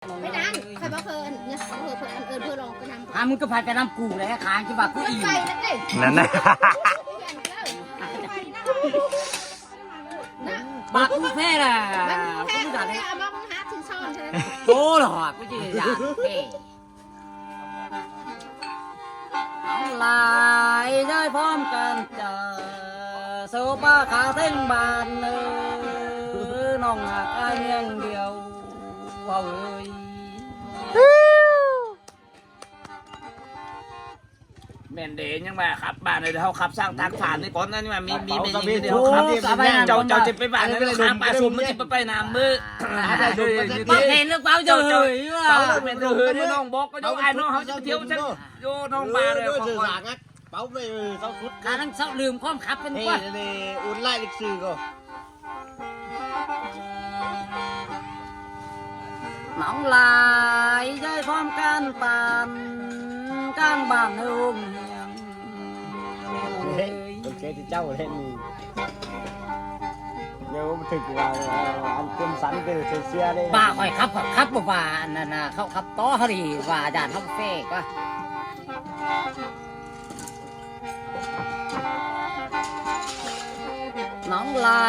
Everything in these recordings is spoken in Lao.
ໄປນຳ ຂ້ອຍບໍ່ເຄີຍ ເອີ້ນ ເອີ້ນເພິ່ນລອງໄປນຳ ຫາ ມຶງກໍພາໄປນຳກູແຫຼະ ຂາງຈະວ່າກູອີກ ໄປແລ້ວເດ້ ນັ້ນນະ ບາກກູແທ້ລະ ບາກກູແທ້ ກູຢາກເຮັດ ເອົາມາຫາຊິນຊ້ອນເທົ່ານັ້ນ ໂຕລະຫອດ ກູຊິຢາກເດ້ ເອົາຫຼາຍ ຍ້າຍພ້ອມກັນຈາ ເຊົາປ້າຂາເທິງບ້ານເອີ ນ້ອງຫາກອ້າຍເມືອງດຽວ ເວົ້າເອີຍ ແມ່ນເດ້ ຍັງວ່າຂັບບ້ານເດີ ເຮົາຂັບສ້າງທາງຜ່ານນີ້ກ່ອນນະ ຍັງວ່າມີ ມີແມ່ຍິງເດີ ເຮົາຂັບ ເຈົ້າ ເຈົ້າຈະໄປບ້ານນັ້ນ ຂ້າມປ່າສົມ ມັນຊິໄປນຳເດີ ເຫັນແລ້ວເວົ້າເດີ ເຈົ້າ ເຈົ້າ ເຈົ້າ ເຈົ້າ ເວົ້າເດີ ແມ່ນເດີ ເຮີຍ ນ້ອງບອກກໍເຈົ້າ ອ້າຍນ້ອງເຮົາຈະໄປທ່ຽວຊັ້ນ ໂອ້ ນ້ອງມາເດີ ເວົ້າເດີ ເວົ້າເດີ ການເຊົາລືມຄວາມຂັບເປັນກວ່າ ເອີ ໂອນລາຍເລັກຊື່ກໍ ນ້ອງຫຼາຍ ຍ້າຍພ້ອມກັນປານ ກາງບ້ານໂຮງຮຽນ ເຮີ້ຍ ຄົນເກທີ່ເຈົ້າເຫັນນີ້ ດຽວມັນຖືກວ່າ ອັນເປັນສັນເປັນເຊຍເດ້ ບ້າ ຂ້ອຍຂັບ ຂ້ອຍຂັບບໍ່ວ່າ ອັນນັ້ນນະ ເຂົາຂັບຕໍ່ເຮົາດີວ່າ ຢ້ານເຮົາເຟກວ່າ ນ້ອງຫຼາ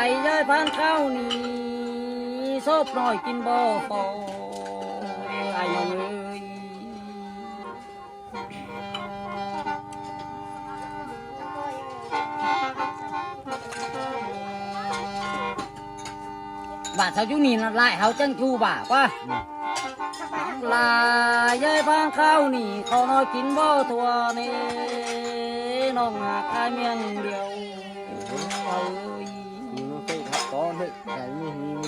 ຍ ຍ້າຍຜ່ານຄາວນີ້ ສອບນ້ອຍກິນບໍ່ພໍ ອ້າຍນ້ອງເອີຍ ບາດເຮົາຢູ່ນີ້ນະ ຫຼາຍເຮົາຈັ່ງຢູ່ບາດກວ່າ ອືມ ຫຼາຍ ຍ້າຍຜ່ານຄາວນີ້ ຂ້າວນ້ອຍກິນບໍ່ທົ່ວເນ ນ້ອງຫາກອ້າຍເມືອງດຽວ ເອີຍ ມີມັນເຄີຍຂັບຕໍ່ເຮີ້ຍ ໄກມີ ມີ ມີ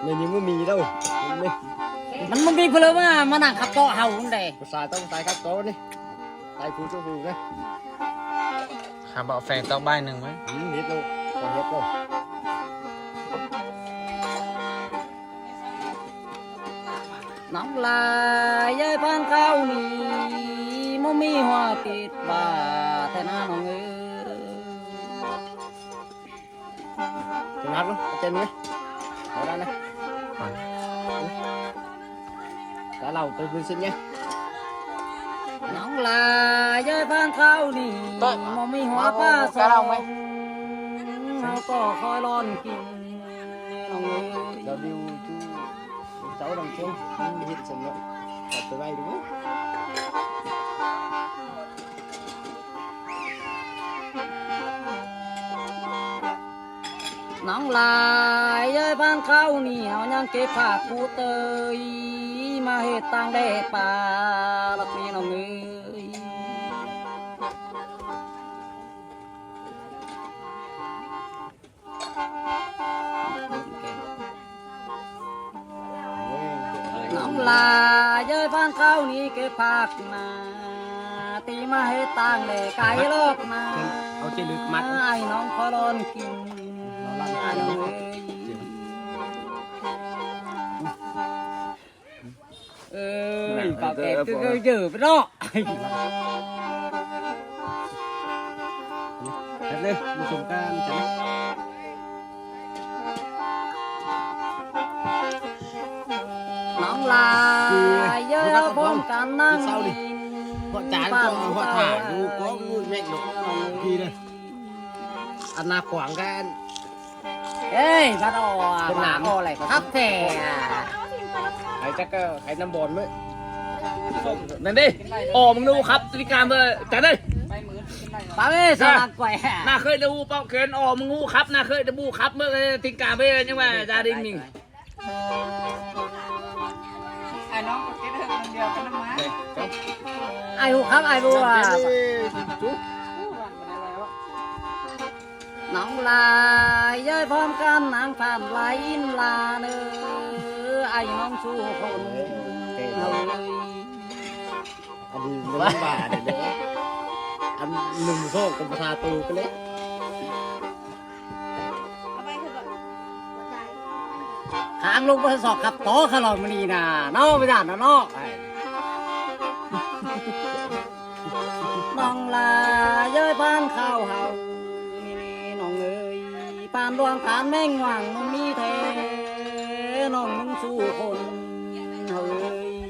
ມີ ມີ ມີ ມີ ມີແລ້ວ ມັນບໍ່ມີຜູ້ໃດມາ ມານັ່ງຂັບຕໍ່ເຮົາຫັ້ນເດ້ ຜູ້ຊາຍຕ້ອງຕາຍຂັບຕໍ່ນີ້ ຕາຍຜູ້ເຈົ້າຜູ້ນະ ຫາເບົາະແຟງຕອກບ່າຍໜຶ່ງໄວ້ ອືມ ເຮັດໂລດ ເຮັດໂລດ ນ້ອງຫຼາຍ ຍ້າຍຜ່ານຄາວນີ້ ບໍ່ມີຫົວຕິດບາດແທ້ນານ້ອງເອີຍ ຈະນັດເນາະ ເອົາເຈັນໄວ້ ເອົາໄດ້ນະ ກະເລົ່າໄປເບິ່ງຊິແມ່ ນ້ອງຫຼາຍ ຍ້າຍຜ່ານຄາວນີ້ ບໍ່ມີຫົວປາສອງ ເຮົາກໍຄອຍລ້ອນກິນ ນ້ອງເອີຍ ລາວດິວຈຸ ເຈົ້າດັງເຊີງ ມັນເຮັດຊັ້ນເນາະ ຕັດໄປໄວ້ດູ ນ້ອງຫຼາຍ ເອີຍ ບ້ານເຂົານີ້ເຮົາຍັງເກັບຜັກປູເຕີຍ ມາເຮັດຕ່າງແດ່ປາ ລັກນີ້ນ້ອງເອີຍ. ນ້ອງຫຼາຍ ເອີຍ ບ້ານເຂົານີ້ເກັບຜັກນາ ຕີມາເຮັດຕ່າງແດ່ກາຍລອກນາ ເອົາໃຈເລິກມັດ ອ້າຍນ້ອງຂໍລອນກິນ ອ້າຍນ້ອງເອີຍ. ເອີຍ ປາກແກງຄືເຢີໄປເນາະ ເຮັດເລີຍ ມີສົງການ ນ້ອງຫຼາຍ ເອີຍ ພ້ອມກັນນັ່ງກິນ ເພາະຈານກໍເອົາຫົວຖ່າຢູ່ກໍແມ່ນເນາະ ດີເລີຍ ອັນໜ້າຂວາງກັນ. ເອີຍ ພັດອອກ ເປັນຫຍັງ ອອກແຫຼະ ຄັກແທ້ ໃຫ້ຈັກກໍໃຫ້ນ້ຳບອນເລີຍ ນັ້ນເດ້ ອໍ ມຶງດູຄັບ ຕິງກາມເອີຍ ຈັດເລີຍ ປາເອີຍ ສາວຫຼັງກວຍ ໜ້າເຄີຍດູເປົ່າເຂນ ອໍ ມຶງຮູ້ຄັບ ໜ້າເຄີຍດູຄັບເບິ່ງ ຕິງກາມເອີຍ ຍັງວ່າຈາດິນນີ້ ອ້າຍນ້ອງກໍເກັດເຮີກເງິນດຽວກັນນຳມາ ອ້າຍຮູ້ຄັບ ອ້າຍຮູ້ວ່າ ນ້ອງຫຼາຍ ເອີຍ ພ້ອມກັນນາງທ່ານຫຼາຍອິນລາເນີ ອ້າຍນ້ອງສູ່ຄົນເອີຍ ອັນນີ້ມັນບາດເດ້ ອັນໜຶ່ງສອງກໍບໍ່ທາໂຕກັນເລີຍ ຂ້າງລົງບໍ່ທັນສອກຂັບຕໍ່ຂະລອມມື້ນີ້ນະເນາະ ບໍ່ຢ້ານນະເນາະ. ນ້ອງຫຼາຍເອີຍ ບ້ານເຂົາເຮົານີ້ນ້ອງເອີຍ ປານດວງຕານແມງຫວັງມັນມີແທ້ ນ້ອງມຶງສູ່ຄົນເຮີຍ.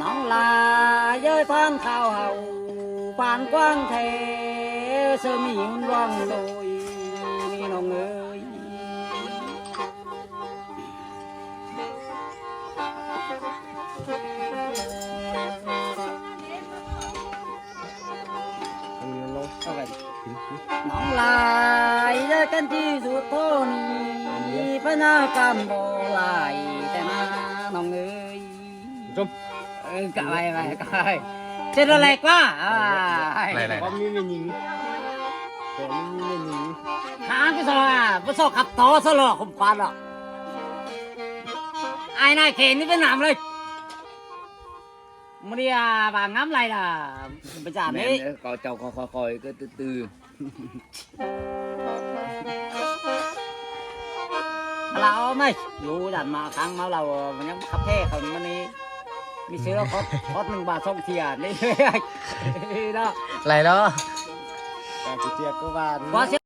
ນ້ອງຫຼ້າເອີຍ ທ່ານຂ່າວເຮົາ ປານກວ້າງແທ້ ເຊິ່ງມີຫຸ່ນວ່າງໂລຍ ນ້ອງເອີຍ. ນ້ອງຫຼ້າເອີຍ ກັນທີ່ສຸດໂທນີ້ ພະຍາການບໍ່ຫຼາຍແຕ່ນາ ນ້ອງເອີຍ. ເອີ ກະໄວ້ ໄວ້ ກະໄວ້ ເຈັດແລກວ່າ ອ່າ ໄລ່ໆ ບໍ່ມີແມ່ຍິງ ບໍ່ມີແມ່ຍິງ ຫາທີ່ສອງ ອ່າ ບໍ່ຊອກຂັບຕໍ່ຊະຫຼໍ່ ຄົມຄວາມຫຼໍ່ ອ້າຍນາຍເຂນນີ້ເປັນໜາມເລີຍ. ມື້ນີ້ ອ່າ ບາງງາມຫຼາຍລະ ປະຈານນີ້ ແມ່ນເດີ ເຂົາເຈົ້າຄ່ອຍໆ ກໍຕື້ໆ ລາວໄໝ ຢູ່ຢ້ານມາຄ້າງມາລາວ ມັນຍັງຂັບແທ້ເຂົາ ມັນນີ້ມີເຊື້ອຄອດ ຄອດໜຶ່ງບາດສອງເທື່ອນີ້ເນາະ ຫຼາຍເນາະ ການເຈຍກະຫວານ ບໍ່ເສຍ